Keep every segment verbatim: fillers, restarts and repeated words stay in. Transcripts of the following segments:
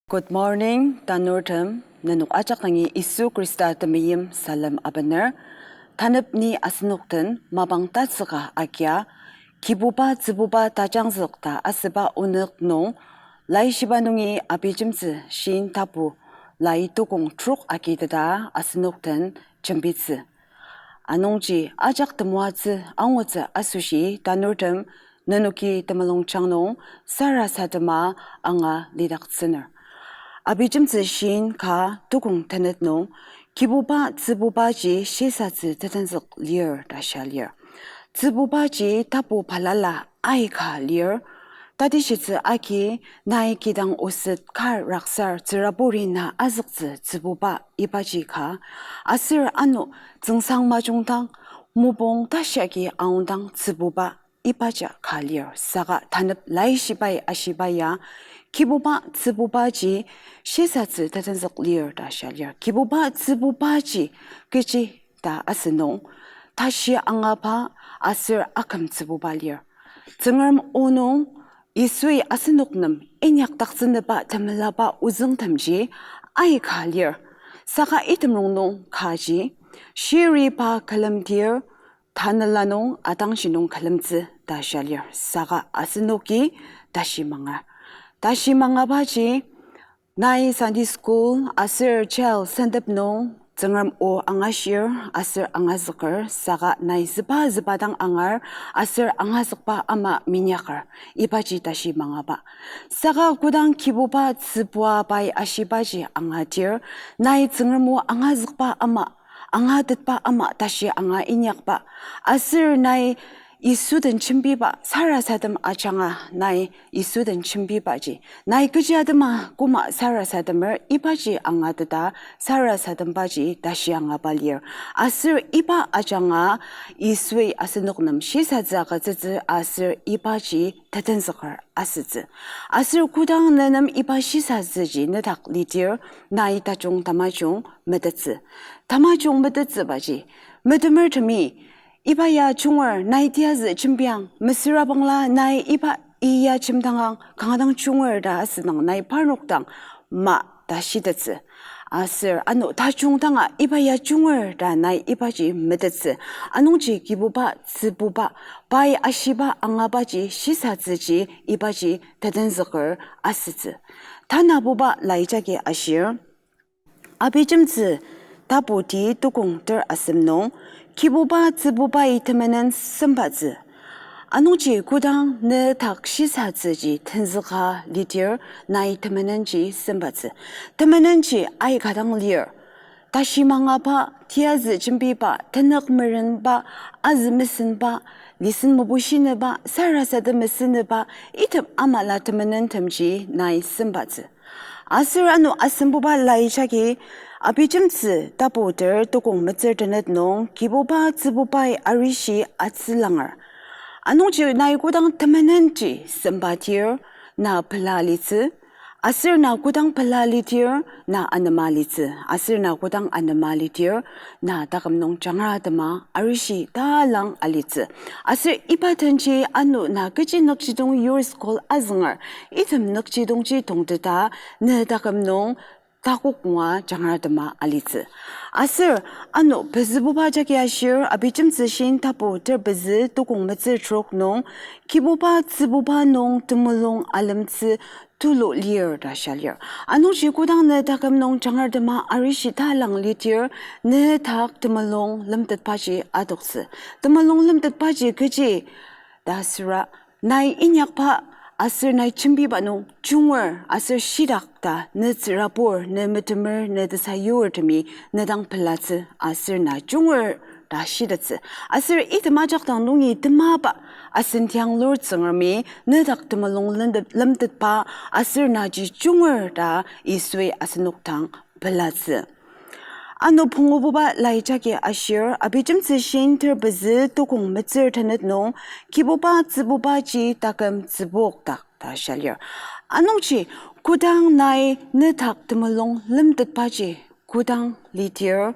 Good morning, tanurtem, nenok ajak dangi Yisu Khrista temeim salem abener. Tanep ni asenok den mapang tatsüka agia, Kibuba tsübuba tajangzük ta asüba onük nung, Laishiba nungi Abijemtsü shin tapu lai tukong trok agiteta asenok den jembitsü. Anungji ajak temoatsü angutsü asoshi tanurtem nenoki temulungjang nung sarasadema anga lidaktsüner. Abijemtsü shin ka tukong tenet nung, Kibuba tsübubaji shisatsü tetenzük lir ta shia lir. Tsübubaji tapu balala aika lir. Tatishitsü agi nai kidang oset kar raksar tsüraburi na azüktsü tsübuba ibaji ka. Aser ano tsüngsang majungdang, mopung tashi agi aongdang tsübuba ibaji ka lir. Saka tanep Laishibai ashiba ya, Kibuba tsübubaji shisatsü tetenzük lir ta shia lir. Kibuba tsübubaji kechi ta asünung, tashi angaba aser aküm tsübuba lir. Tsüngrem o nung Yisui asenok nem inyakdaktsünüba temelaba ozüngtemji aika lir. Saka item rongnung kaji, shiri pa külemdir, tanela nung atangji nung külemtsü ta shia lir. Saka asenoki tashi mangar. Tashi mangabaji, nai Sunday school aser child sentep nung Tsüngrem o angashir aser angazüker, saka nai züba züba dang angar aser angazükba ama minyaker, ibaji tashi mangaba. Saka kodang Kibuba tsübua pai ashibaji angadir, nai Tsüngrem o angazükba ama, angatetba ama tashi anga inyakba, aser nai Yisu den jembiba sarasadem ajanga nai Yisu den jembibaji, nai kechi atema koma sarasademer ibaji angateta sarasadembaji tashi angaba lir. Aser iba ajanga Yisui asenok nem shisatsü agütsütsü aser ibaji tetenzüker asütsü. Aser kodang nenem iba shisatsüji nedak lidir, nai tajung tamajung metettsü. Tamajung metettsübaji, metemertemi, iba ya junger, nai tiyazü jembiang, mesüra bangla nai iba iya jemdangang, kanga dang junger ta asüdang nai parnok dang ma ta shitettsü. Aser ano tajung danga iba ya junger ta nai ibaji metettsü. Anungji Kibuba tsübuba pai ashiba angabaji shisatsüji ibaji tetenzüker asütsü. Tanabuba lai jagi ashir, Abijemtsü tapu ti tukong ter asem nung, Kibuba tsübubai temenen sembatsü. Anungji kodang ne dak shisatsüji tenzüka lidir, nai temenenji sembatsü. Temenenji aika dang lir. Tashi mangaba, tiyazü jembiba, tenük merenba, azü mesenba, lisen mebu shinüba, sarasadem mesünüba, item amala temenentemji nai sembatsü. Aser ano asembuba lai jagi, Abijemtsü tapu ter tukong metsür tenet nung Kibuba tsübubai arishi atsülanger. Anungji nai kodang temenenji sembatir, na pela litsü, aser na kodang pela lidir, na anema litsü, aser na kodang anema lidir, na taküm nung jangratema arishi talang alitsü. Aser iba denji ano na kechi nükjidong yur school azünger, item nükjidongji tongteta, ne taküm nung takok ngua jangratema alitsü. Aser ano pezübuba jagi ashir, Abijemtsü shin tapu ter pezü tukong metsür trok nung, Kibuba tsübuba nung temulung alemtsü tulu lir ta shia lir. Anungji kodang ne taküm nung jangratema arishi talang lidir, ne dak temulung lemtetbaji adoktsü. Temulung lemtetbaji kechi ta süra, nai inyakba aser nai jembiba nung junger aser shidak ta ne tsürabur, ne metemer, ne tesayurtemi ne dang pelatsü aser na junger ta shitettsü. Aser item ajak dang nungi temaba asen tiang lur Tsüngremi ne dak temulung lemtet-, lemtetba aser naji junger ta Yisui asenok dang pelatsü. Ano pungububa lai jagi ashir, Abijemtsü shin ter pezü tukong metsür tenet nung, Kibuba tsübubaji taküm tsübok dak ta shia lir. Anungji kodang nai ne dak temulung lemtetbaji kodang lidir,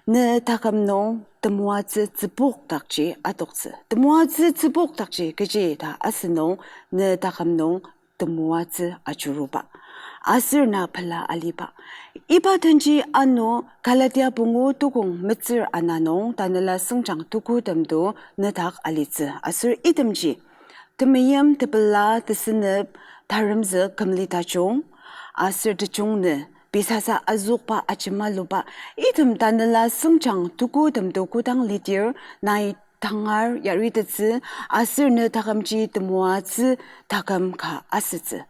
ne taküm nung temoatsü tsübok dakji adoktsü. Temoatsü tsübok dakji kechi ta asünung, ne taküm nung temoatsü ajuruba. aser na pela aliba. Iba denji ano Galatia pungu tukong metsür ana nung tanela süngjang tuku temdo nedak alitsü. Aser itemji temeim, tepela, tesünep, taremzük, kümli tajung, aser tejung nü, pisasa azükba, ajemaluba, item tanela süngjang tuku temdo kodang lidir, nai tangar yaritettsü, aser ne takümji temoatsü taküm ka asütsü.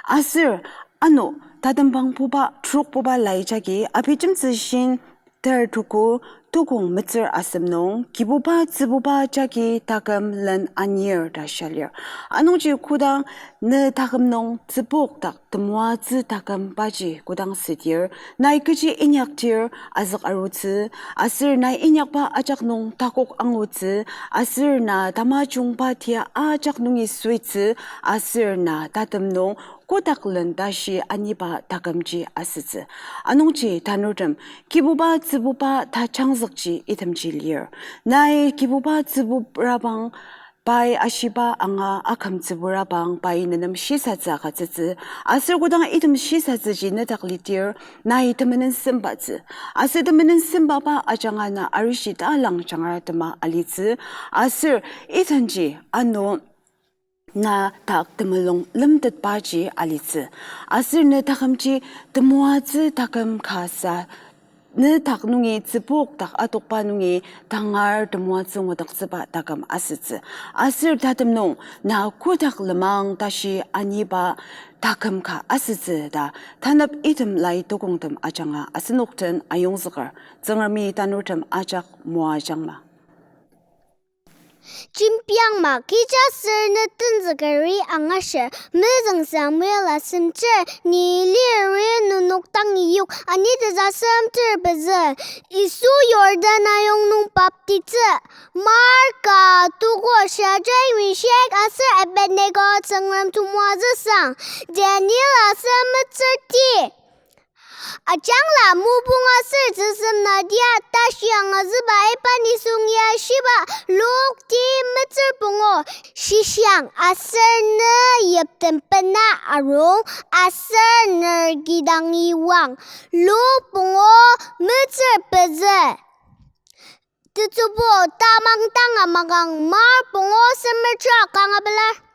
Aser ano tatembangbuba, trokbuba lai jagi Abijemtsü shin ter tuku tukong metsür asem nung, Kibuba tsübuba jagi taküm len anir ta shia lir. Anungji kodang ne taküm nung tsübok dak temoatsü taküm paji kodang südir, nai kechi inyakdir azük arutsü, aser nai inyakba ajak nung takok angutsü, aser na tamajungba tia ajak nungi suitsü, aser na tatem nung kotak len tashi aniba takümji asütsü. Anungji tanurtem, Kibuba tsübuba tajangzükji itemji lir. Nai Kibuba tsüburabang pai ashiba anga aküm tsüburabang pai nenem shisatsü agütsütsü. Aser kodang item shisatsüji nedak lidir, nai temenen sembatsü. Aser temenen sembaba ajanga na arishi talang jangra tema alitsü. Aser itemji ano na dak temulung lemtetbaji alitsü. Aser ne takümji temoatsü taküm kasa, ne dak nungi tsübok dak atokba nungi tangar temoatsü ngudaktsüba taküm asütsü. Aser tatem nung na kotak lenmang tashi aniba taküm ka asütsü ta tanep item lai tukongtem ajanga asenok den ayongzüker. Tsüngremi tanurtem ajak moajangma. Jembiangma, kechiaser ne tenzükeri angashi, mezüng Samuel asemtsür, ni liri nenok dangi yok, ani tezasem ter pezü. Yisu Jordan ayong nung baptitsü. Marka tuko Shadrak, Meshak aser Abednego Tsüngrem temoatsü sang. Daniel aser metsürti. Ajangla mopung aser tsüsem nadia tashi angazüba iba nisung ya shiba Luk ti metsür pungu. Shishi ang aser ne yiptem bena arung aser ner kidang iwang. Luk pungu metsür pezü. Tetsubo tamang tanga makang Mark pungu semer trok kanga pelar.